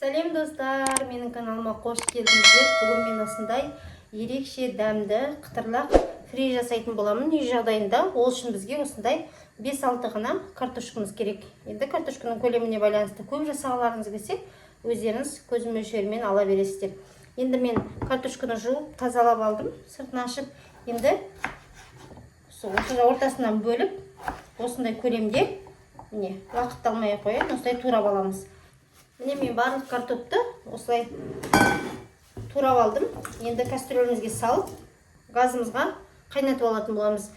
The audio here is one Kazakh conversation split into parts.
Сәлем, достар! Менің каналыма қош келдіңіздер. Бүгін мен осындай ерекше дәмді қытырлақ фри жасайтын боламын үй жағдайында. Ол үшін бізге осындай 5-6 ғана картошкамыз керек. Енді картошканың көлеміне байланысты көп жасағыларыңыз келсе, өздеріңіз көз мөлшерімен ала бересіздер. Енді мен картошканы жуып, тазалап алдым, сыртын ашып. Енді осы ортасынан бөліп, осындай көлемде, міне, уақыт алмай ақ қояйын, осылай турап аламыз. Міне, мен барлық картопты осылай турап алдым. Енді кастрюлімізге салып, газымызға қайнатып алатын боламыз.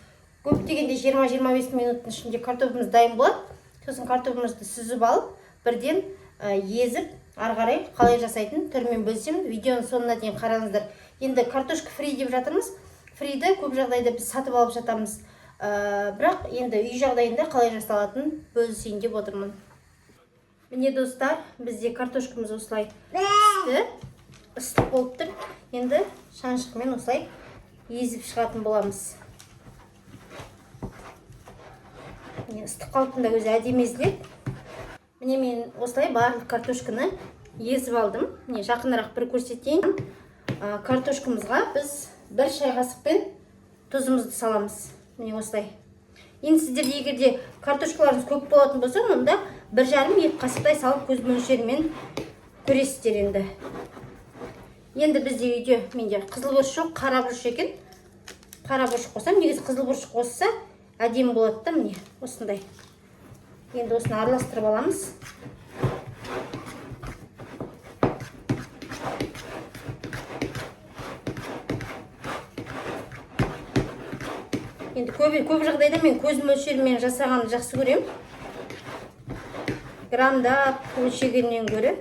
Көп дегенде 20-25 минуттың ішінде картопымыз дайын болады. Сосын картопымызды сүзіп алып, бірден езіп, ары қарай қалай жасайтын түрімен бөлісемін. Видеоның соңына дейін қараңыздар. Енді картошка фри деп жатырмыз. Фриді көп жағдайда біз сатып алып жатамыз. Бірақ енді үй жағдайында қалай жасалатынын бөлісейін деп отырмын. Міне, достар, бізде картошкамыз осылай пісті, ыстық болып тұр. Енді шанышқымен осылай езіп шығатын боламыз. Міне, ыстық қалпында өзі әдемі езіледі. Міне, мен осылай барлық картошканы езіп алдым. Міне, жақынырақ бір көрсетейін. Картошкамызға біз бір шай қасықпен тұзымызды саламыз. Міне, осылай. Енді сіздерде егер де картошкаларыңыз көп болатын болса, онда 1,5-2 қасықтай салып, көз мөлшерімен көресіздер енді. Енді бізде үйде, менде қызыл бұрыш жоқ, қара бұрыш екен. Қара бұрыш қосамын. Негізі қызыл бұрыш қосса, әдемі болады да. Міне, осындай. Енді осыны араластырып аламыз. Енді көп жағдайда мен көз мөлшерімен жасағанды жақсы көремін, грамдап өлшегеннен гөрі.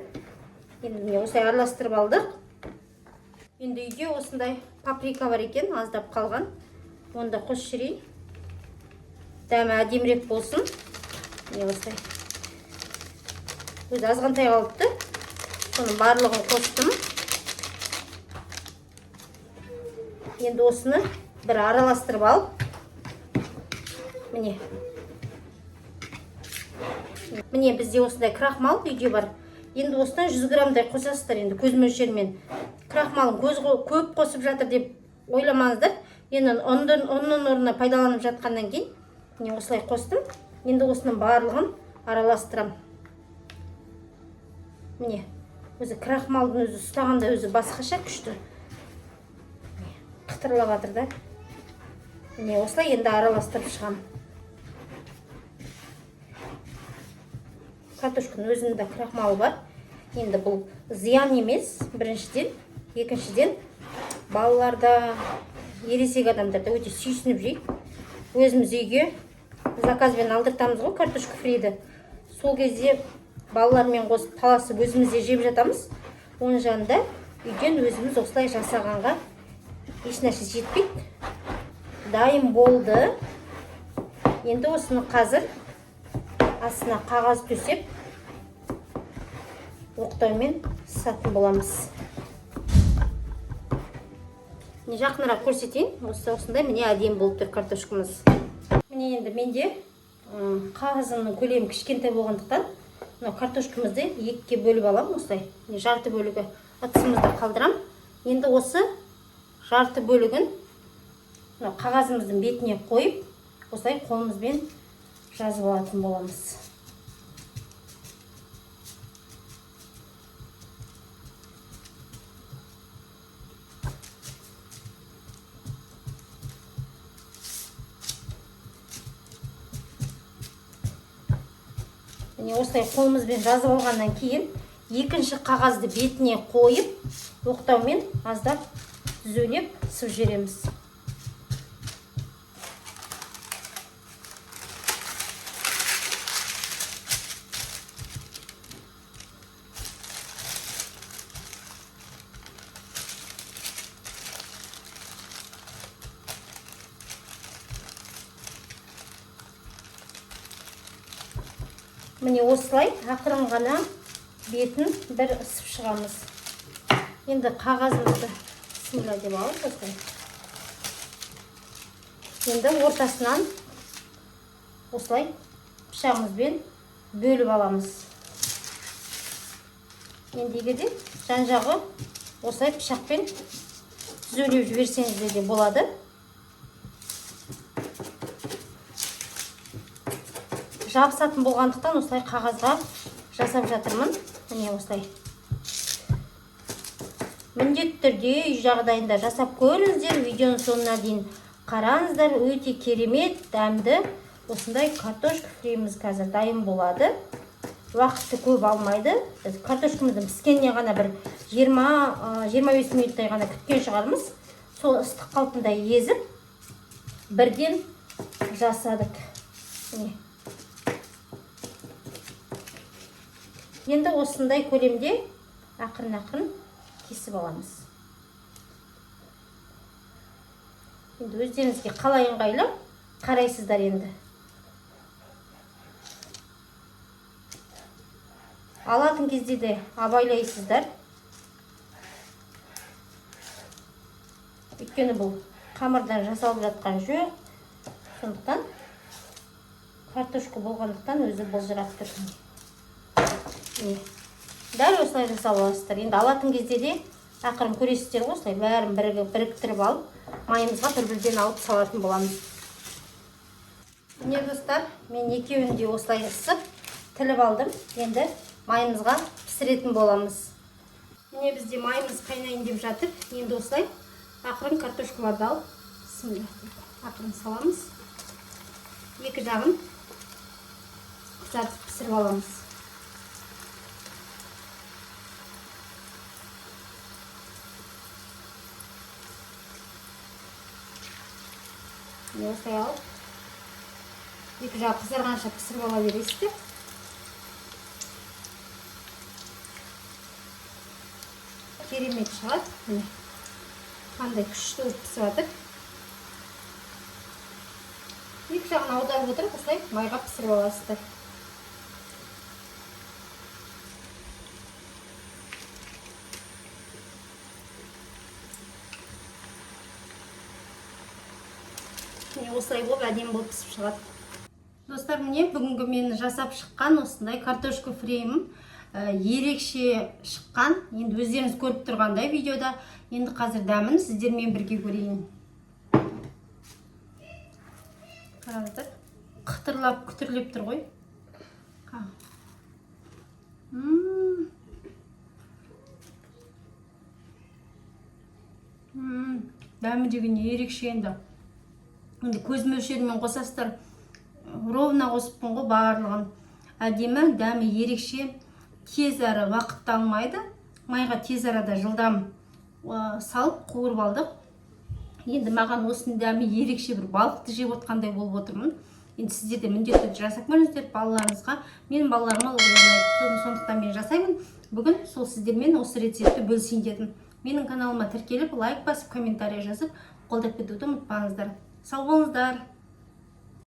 Енді міне, осылай араластырып алдық. Енді үйде осындай паприка бар екен, аздап қалған, оны да қосып жіберейін, дәмі әдемірек болсын. Міне, осылай өзі азғантай қалыпты, соның барлығын қостым. Енді осыны бір араластырып алып, міне, бізде осындай крахмал үйде бар. Енді осыдан 100 граммдай қосасыздар енді көз мөлшерімен. Крахмалын көп қосып жатыр деп ойламаңыздар. Енді ұнның орнына пайдаланып жатқаннан кейін, міне, осылай қостым. Енді осының барлығын араластырамын. Міне, өзі крахмалдың өзі ұстағанда өзі басқаша күшті. Міне, қытырлап жатыр да. Міне, осылай енді араластырып шығамын. Картошканың өзінің де крахмалы бар. Енді бұл зиян емес біріншіден, екіншіден, балалар да, ересек адамдар да өте сүйсініп жейді. Өзіміз үйге заказбен алдыртамыз ғой картошка фриді. Сол кезде балалармен қосып, таласып өзіміз де жеп жатамыз. Оның жанында үйден өзіміз осылай жасағанға ешнәрсе жетпейді. Дайын болды. Енді осыны қазір астына қағаз төсеп, оқтаумен ысатын боламыз. Міне, жақынырақ көрсетейін. Осы осындай, міне, әдемі болып тұр картошкамыз. Міне, енді менде қағазымның көлемі кішкентай болғандықтан, мына картошкамызды екіге бөліп аламын осылай. Міне, жарты бөлігі ыдысымызда қалдырамын. Енді осы жарты бөлігін мына қағазымыздың бетіне қойып, осылай қолымызбен жазып алатын боламыз. Міне, осылай қолымызбен жазып алғаннан кейін, екінші қағазды бетіне қойып, оқтаумен аздап түзулеп ысып жібереміз. Міне, осылай ақырын ғана бетін бір ысып шығамыз. Енді қағазымызды бісміллә деп алып, осылай енді ортасынан осылай пышағымызбен бөліп аламыз. Енді егер де жан-жағы осылай пышақпен түзулеп жіберсеңіздер де болады. Жабысатын болғандықтан осылай қағазға жасап жатырмын. Міне осылай. Міндетті түрде үй жағдайында жасап көріңіздер, видеоның соңына дейін қараңыздар. Өте керемет дәмді осындай картошка фриміз қазір дайын болады. Уақытты көп алмайды. Біз картошкамыздың піскеніне ғана бір 20-25 минуттай ғана күткен шығармыз. Сол ыстық қалпында езіп бірден жасадық. Міне. Енді осындай көлемде ақырын-ақырын кесіп аламыз. Енді өздеріңізге қалай ыңғайлы қарайсыздар енді. Алатын кезде де абайлайсыздар. Өйткені бұл қамырдан жасалып жатқан жоқ. Сондықтан картошка болғандықтан өзі былжырап тұр. Міне. Дәл осылай жасап аласыздар. Енді алатын кезде де ақырын көресіздер ғой, осылай бәрін біріктіріп алып, майымызға бір-бірден алып салатын боламыз. Міне достар, мен екеуін де осылай ысып тіліп алдым. Енді майымызға пісіретін боламыз. Міне бізде майымыз қайнайын деп жатыр. Енді осылай ақырын картошкаларды алып, бісміллә деп ақырын саламыз. Екі жағын қызартып пісіріп аламыз. Міне осылай алып, екі жағы қызарғанша пісіріп ала бересіздер. Керемет шығады. Міне қандай күшті болып пісіп жатыр. Екі жағын аударып отырып осылай майға пісіріп аласыздар. Міне осылай болып әдемі болып пісіп шығады. Достар, міне бүгінгі мен жасап шыққан осындай картошка фримім ерекше шыққан. Енді өздеріңіз көріп тұрғандай видеода. Енді қазір дәмін сіздермен бірге көрейін. Қараңыздар, қытырлап күтірлеп тұр ғой. Дәмі деген ерекше енді. Енді көз мөлшерімен қосасыздар. Ровно қосыппын ғой барлығын. Әдемі, дәмі ерекше. Тез әрі уақытты алмайды. Майға тез арада жылдам салып қуырып алдық. Енді маған осының дәмі ерекше, бір балықты жеп отқандай болып отырмын. Енді сіздер де міндетті түрде жасап көріңіздер балаларыңызға. Менің балаларыма ылғи ұнайды. Сондықтан мен жасаймын. Бүгін сол сіздермен осы рецептті бөлісейін дедім. Менің каналыма тіркеліп, лайк басып, комментарий жазып, қолдап кетуді ұмытпаңыздар. Сау болыңыздар.